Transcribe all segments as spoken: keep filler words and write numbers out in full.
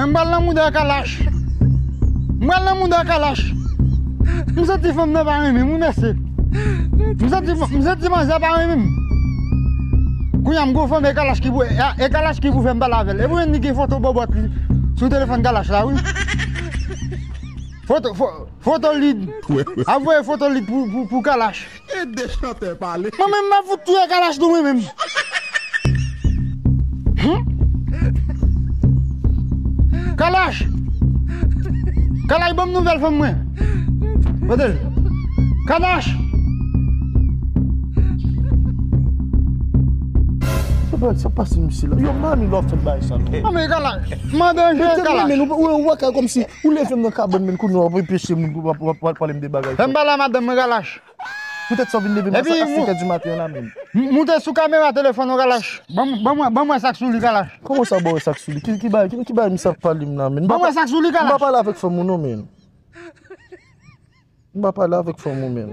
M pral nan mouda Kalash. M pral nan mouda Kalash. M santi fanm nan pa renmen m, wi mesye. M santi, m santi manzè pa renmen m. Kounye a m gon fanm e Kalash ki pou, e, e Kalash ki pou fè m pale avè l. E pou li gen foto bòbòt li sou telefòn Kalash la, wi. Foto, fo-, foto li. Ap voye foto li pou, pou, pou Kalash. Ede chantè pale. Mwen menm m ap fout touye Kalash tou mwen menm. Hum? Kalash! Kalash, ban m nouvèl fanm mwen. Kote l? Kalash! Sa pa, sa pase misye la. Yo, mami, lò fè bagay sa non. Non, men Kalash, mande anje Kalash. Men ou, ou, ou wè kòmsi ou leve m nan kabann, men kounye a w ap anpeche moun, w ap, w ap, w ap pale m de bagay. Fè m pale a madanm mwen, Kalash. Poutèt sa w vin leve m nan senkè di maten an la menm. M moute sou kamera telefòn ou, Kalash. Ban m, ban mwen, ban mwen sa k sou li, Kalash. Kòman sa ba w sa k sou li? Ki, ki bagay, ki, ki bagay misye ap pale m la menm? Ban mwen sa k sou li, Kalash. M pa pale avèk fanm ou non menm. M pa pale avèk fanm ou menm.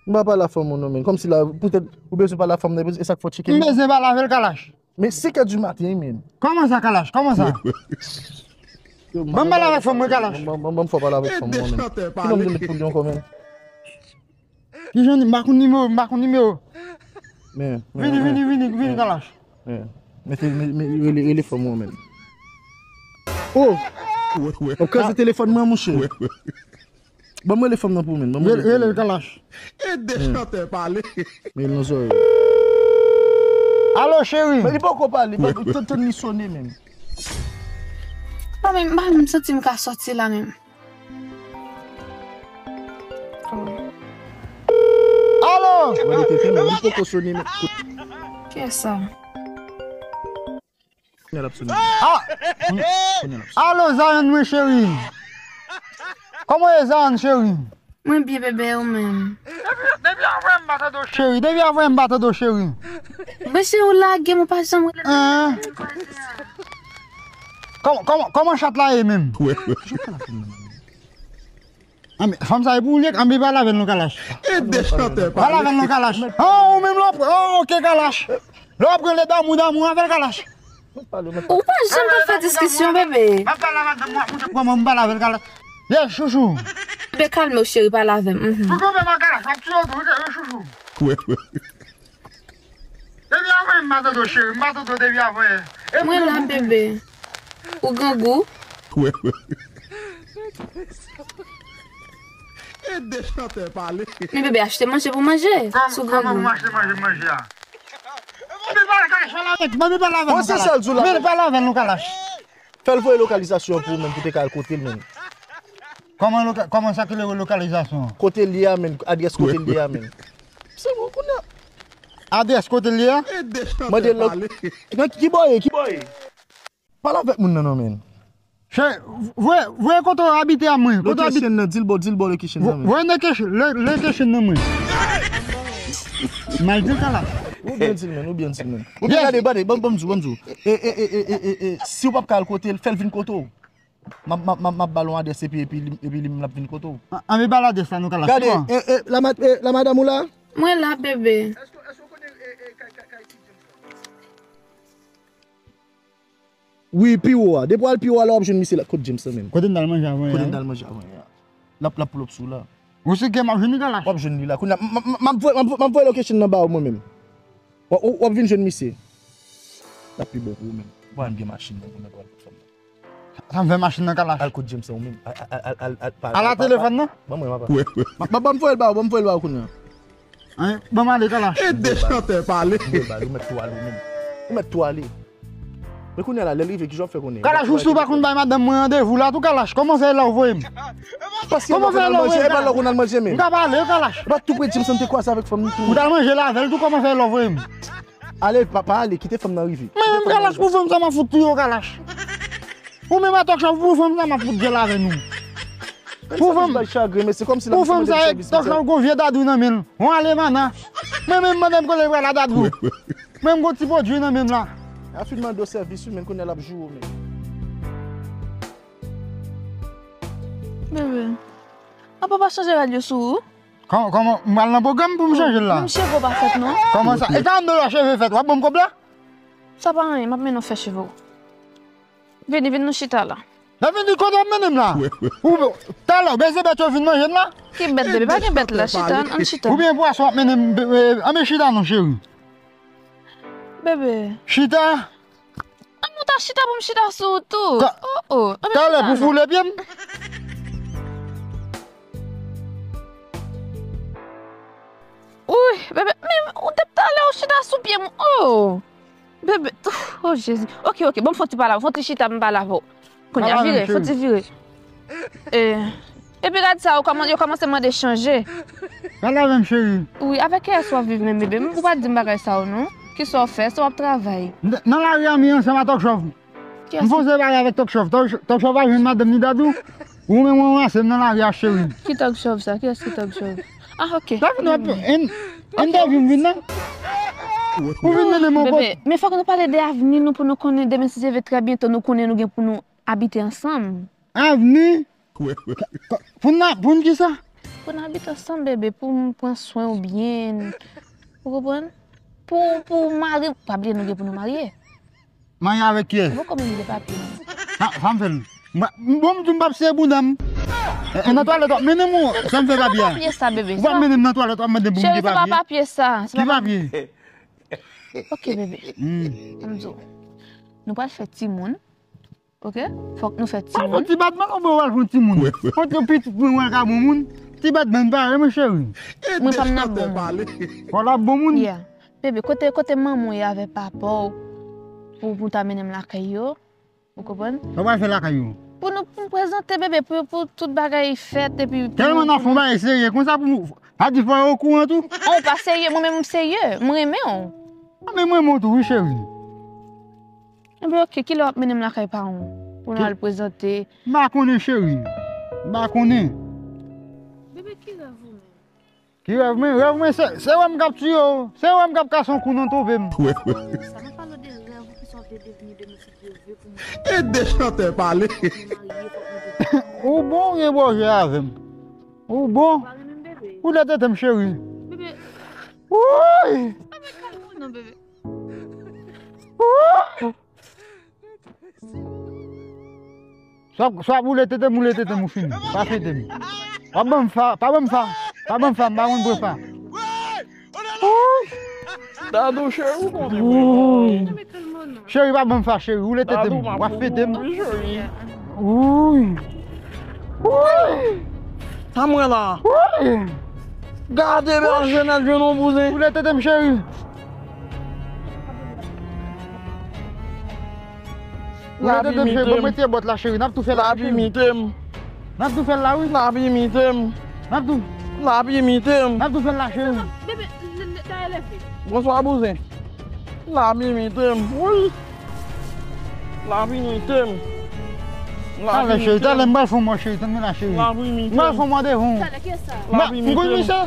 M pa pale a fanm ou non menm. Kòmsi la, poutèt ou bezwen pale a fanm nan, e sa k fè w tcheke m. M bezwen pale avè l, Kalash. Men senkè di maten, men. Kòman sa, Kalash? Kòman sa? Ban m pale avèk fanm mwen, Kalash. Ban, ban, ban m fè w pale avèk fanm mwen, men. Ki nonm de met pou li ankò, men? Kijan, m pa konn nimewo, m pa konn nimewo. Men, men, vini, men, vini, vini, vini, men, Kalash. Men, mete, men, men, rele, rele fanm mwen, men. Oh! W ap kraze telefòn mwen, monchè. Ban mwen rele fanm nan pou mwen. Ban mwen rele, rele Kalash. Ede chantè pale. Men nan zòrèy. Alo, cheri. Men li poko pale, li pa tann, tann li sone menm. Non, men m pa menm santi m ka sòti la menm. Alo. Wè, li te tann, li poko sone menm. Kiyès sa? Kounye a l ap sone. Ah! Kounye a l ap sone. Alo, Zayann mwen cheri. Kòman w ye, Zayann cheri? Mwen byen, bebe, ou menm? Depi, depi avè m pa tande w cheri, depi avè m pa tande w cheri. Mesye, ou lage m, ou pa janm rele m. Hein? Kòman, kòman, kòman chat la ye menm? Anben, fanm sa e pou ou l ye, anben pale avè l non, Kalash. Ede chantè pale. Pale avè l non, Kalash. Ah, ou menm lè w ap, ah, ok, Kalash. Lè w ap rele damou, damou avè l, Kalash. Ou pa janm ka fè diskisyon, bebe. M ap pale avè l, m ap montre kòman m pale avè l, Kalash. Yes, chouchou. Bebe, kalme w, cheri, pale avè m. Mhm. Pou konbyen mwa, Kalash, m ap tiye w tou, wi, chouchou. Depi avè m pa tande w, cheri, m pa tande w depi avè. Mwen la, bebe. Ou grangou? Ede chantè pale. Men bebe, achte manje pou manje. Si w grangou. Kòman pou m achte manje, manje a? Mami pale avè l, mami pale avè l. Bon, se sa l di w la. Men pale avè l non, Kalash. Fè l voye lokalizasyon pou ou menm, pou te ka al kote l menm. Kòman loka-, kòman sa ki rele lokalizasyon an? Kote l ye a menm, adrès kote l ye a menm. Se bon, kounye a. Adrès kote l ye a? Mande l nan ki bò ye, ki bò ye? Pale avèk moun nan non, menm. Voye, voye kote w abite a mwen, kote w abite. Location nan, di l bò, di l bò location nan, menm. Voye location, lo-, location nan mwen. M al di l sa la. Ou byen di l, menm, ou byen di l, menm. Ou byen gade, gade, ban, ban m di w, ban m di w. E, e, e, e, e, e, si w p ap ka al kote l, fè l vin kote w. M ap, m ap, m ap, m ap ba l yon adrès epi, epi li, epi li menm l ap vin kote w. A, anvi ba l adrès la, nou ka la. Gade, e, e, la mad-, e, la madanm ou la? Mwen la, bebe. Wi, pi wo a. Depi w al pi wo a, la w ap jwenn misye la. Kot James lan menm? Kote n t al manje avan yè a? Kote n t al manje avan yè a? L ap, l ap pull up sou la. Ou si ke m ap jwenn li la? W ap jwenn li la. Kounye a, m, m, m, m ap voye, m ap, m ap voye location nan ba ou mwen menm. W, w, w ap vin jwenn misye. L ap pi bon pou ou menm. Ou pa menm gen machin nan, ou menm pral fè m. Sa m fè machin nan, Kalash? Al kot James lan ou menm. Al, al, al, al, al, pa, al a pa, telefòn nan? Ban mwen, papa. M, m, ban m voye l ba ou, ban m voye l ba ou kounye a. Hein? Ban m ale, Kalash. Ede chantè pale. M voye l ba li, ou mèt tou ale ou menm. Ou mèt tou ale. Men kounye a la, lè l rive, kijan w ap fè konnen? Kalash, ou si w pa konn bay madanm mwen randevou la tou, Kalash, kòman fè la w voye m? Paske lè w konn al manje, e pa lè w konn al manje menm. M ka pale, Kalash. E pa tou pre James lan te kwaze avèk fanm li tou. Ou t al manje la avè l tou, kòman fè la w voye m? Ale, pa, pa ale, kite fanm nan rive. Men menm Kalash, pou fanm sa m ap fout touye w, Kalash. Ou menm a talk show, pou fanm sa m ap fout jel avè nou. Pou fanm, bay chagren, men se kòmsi l ap mande m sèvis. Talk show gon vye dadou nan men l. Yon alemana. Mwen menm mande m kote l pral a dadou. Mwen m gon ti pwodui nan men m la. A fin mande w sèvis wi, men kounye a l ap joure w menm. Bebe, apa w pa chanje rad yo sou ou? Kòman, kòman, m pral nan pwogram pou m chanje l la? Menm cheve w pa fèt non. Kòman sa? E karant dola cheve fèt, w ap ban m kòb la? Sa pa anyen, m ap mennen w fè cheve w. Vini, vin nou chita la. Nan vin di kote w ap mennen m la. Ou, talè, bezwen bèt yo vin manje m la. Ki bèt, bebe? Pa gen bèt la, chita, ann chita. Oubyen pwason w ap mennen m, be-, be-, anben chita non, cheri. Bebe. Chita. Ann nou ta chita pou m chita sou ou tou. Ta-, oh, oh. Anben talè chita pou non. Foule pye m. Wi, bebe, men ou depi talè ou chita sou pye m, oh. Bebe, oh, Jezi. Ok, ok, bon, m fon ti pale avè w, fon ti chita, m pale avè w. Kounye a, vire, fon ti vire. Eh, epi gad sa, ou kòman-, yo kòmanse mande chanje. Pale avè m, cheri. Wi, avèk kiyès w ap viv menm, bebe? Ou pa di m bagay sa yo, non. Kisa w fè? Èske w ap travay? N-, nan lari a, m ye ansanm a Tòk Chòv. M poze pale avèk Tòk Chòv. Tòk Ch-, Tòk Chòv pa jwenn madanm ni Dadou. Ou menm ou ranmase m nan lari a, cheri. Ki Tòk Chòv sa? Kiyès ki Tòk Chòv? Ah, ok. Sa vin wè, en-, entèvyou m vin nan. Ou vin mennen m yon kote. Bebe, men fòk nou pale de avni nou pou nou konnen demen si Dye vle trè byento nou konnen nou gen pou nou abite ansanm. Avni? Pou n a-, pou n kisa? Pou n abite ansanm, bebe, pou m pran swen w byen. Ou konprann? Pou, pou w mari, pa bliye nou gen pou nou marye. Marye avèk kiyès? Ou poko menm gen papye non. Sa, sa m fè l. Mwen, m bon, m di m p ap sere bouda m. E, e nan twalèt w ap mennen m ou sa m fè papye a? Papye sa, bebe. Ou p ap mennen m nan twalèt w ap mande pou m gen papye? Cheri, se pa papye sa. Ki papye? Ok, bebe. Hmm. Ann di w. Nou pral fè timoun. Ok? Fòk nou fè timoun. Al fè ti batman, ou bon, al fè timoun. Kote pitit mwen wè ka bon moun. Ti batman pare, mon cheri. Mwen pa m nan bon moun. Fò l ap bon moun. Yeah. Bebe, kote, kote manman w ye avè papa w pou, pou ta mennen m lakay yo? Ou konprann? Sa w pral fè lakay yo? Pou nou, pou n prezante bebe, pou, pou tout bagay fèt, epi pou tèlman n ap fè yon bagay serye konsa pou nou, sa di fò yo okouran tou? Oh, ou pa serye, mwen menm m serye, m renmen w. Ah, men mwen renmen w tou, wi, cheri. Enben, ok, kilè w ap mennen m lakay paran w? Pou nou al prezante. M pa konnen, cheri. M pa konnen. Bebe, ki rèv ou menm? Ki rèv mwen? Rèv mwen, se, se wè m k ap tiye w. Se wè m k ap kase yon kou nan twouve m. Sa, nou pale de rèv ou, kisa w vle devni demen si Dye vle pou mwen. E de chantè pale. Ou bon, ou gen pwojè avè m. Ou bon. Ou lè tete m, cheri. Bebe. Woy! Bebe, kalme w non, bebe. Woy! Swa, swa boule tete m, boule tete m, ou fini. Pa fete m. Pa ban m fa, pa ban m fa. Pa ban m fa, m pa konn pran fa. Wouy! Dadou, cheri, ou konnen mwen. Wouy! Cheri, pa ban m fa, cheri. Boule tete m. W ap fete m. Dadou, m ap fete m. Wouy! Wouy! Sa m wè la. Wouy! Gade bèl jenèt jwenn yon bouzen. Boule tete m, cheri. L ap imite m. Bon, mete bòt la, cheri. N ap tou fè l la, cheri. L ap imite m. N ap tou fè l la, wi. L ap imite m. N ap tou. L ap imite m. N ap tou fè l la, cheri. Bebe, dayè leve. Bonswa, bouzen. L ap imite m. Wi. L ap imite m. Talè, cheri, talè, m pral fè yon mò, cheri. Tann mwen la, cheri. L ap imite m. M pral fè yon mò devan w. Talè, kiyès sa? M konn misye.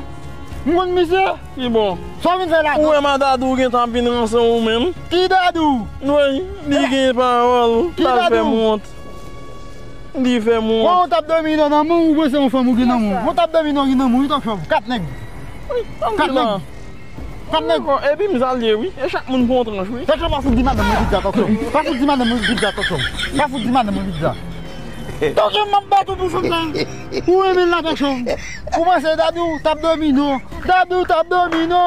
M konn misye. Ki bon? Sa w vin fè la? Ou wè Dadou gentan ap vin ranse w menm? Ki Dadou? Wi, li gen pawòl. Ki Dadou? Li fè m wont. Li fè m wont. Wè yon tap domino nan men w, ou panse yon fanm ou gen nan men w. Yon tap domino gen nan men w, wi, Tòk Chòv. Kat nèg. Kat nèg. Kat nèg. Epi m salye, wi. E chak moun pran yon tranch, wi. Tòk Chòv, pa fout di madanm mwen pizza, Tòk Chòv. Pa fout di madanm mwen pizza, Tòk Chòv. Pa fout di madanm mwen pizza. Tòk Chòv, m ap bat ou pou fanm nan. Ou renmen l la, Tòk Chòv. Ou panse Dadou tap domino. Dadou tap domino.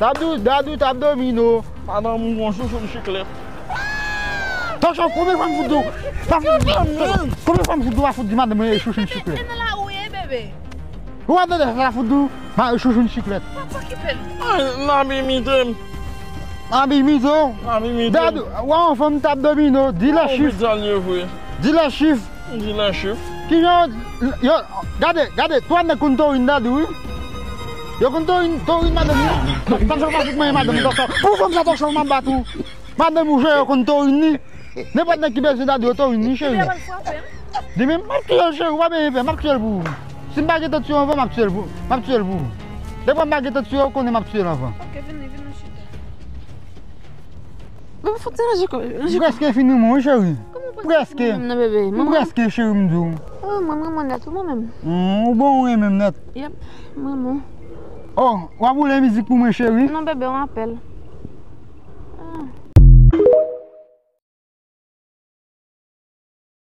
Dadou, Dadou tap domino. Madanm ou gon chouchoun chiklèt. Tòk Chòv, konbyen fwa m fout di w? Pa fout di w. Konbyen fwa m fout di w pa fout di madanm mwen e chouchoun chiklèt? Bebe, e nan lari w ye, bebe. Ou pa tande sa fout di w? Ma e chouchoun chiklèt. Pa, pa okipe l. Ay, l ap imite m. L ap imite w. L ap imite m. Dadou, wè yon fanm tap domino, di lè chif. Di lè chif. Di lè chif. Kijan yo, yo, gade, gade, twa nèg konn torin Dadou, wi. Yo konn torin, torin madanm yo. Tòk Chòv pa fout manyen madanm Tòk Chòv. Pou fanm sa Tòk Chòv m ap bat ou. Madanm ou jwe yo konn torin li. Nenpòt nèg ki bezwen Dadou yo torin li, cheri. Li menm, m ap tiye l, cheri, ou pa bezwen pè, m ap tiye l pou ou. Si m pa gentan tiye w anvan, m ap tiye l pou, m ap tiye l pou ou. Depi m pa gentan tiye w, ou konnen m ap tiye l anvan. Ok, vini, vini, chita. Bebe, fò ti ranje kò, ranje kò. M prèske fin renmen w, wi, cheri. Kòman w prèske fin renmen m nan, bebe? M prèske, cheri, m di w. Oh, mwen, mwen, mwen nèt, ou mwen menm. Hmm, ou bon, ou renmen m nèt. Yep, mwen, mwen. Oh, w ap woule mizik pou mwen, cheri? Non, bebe, yon apèl.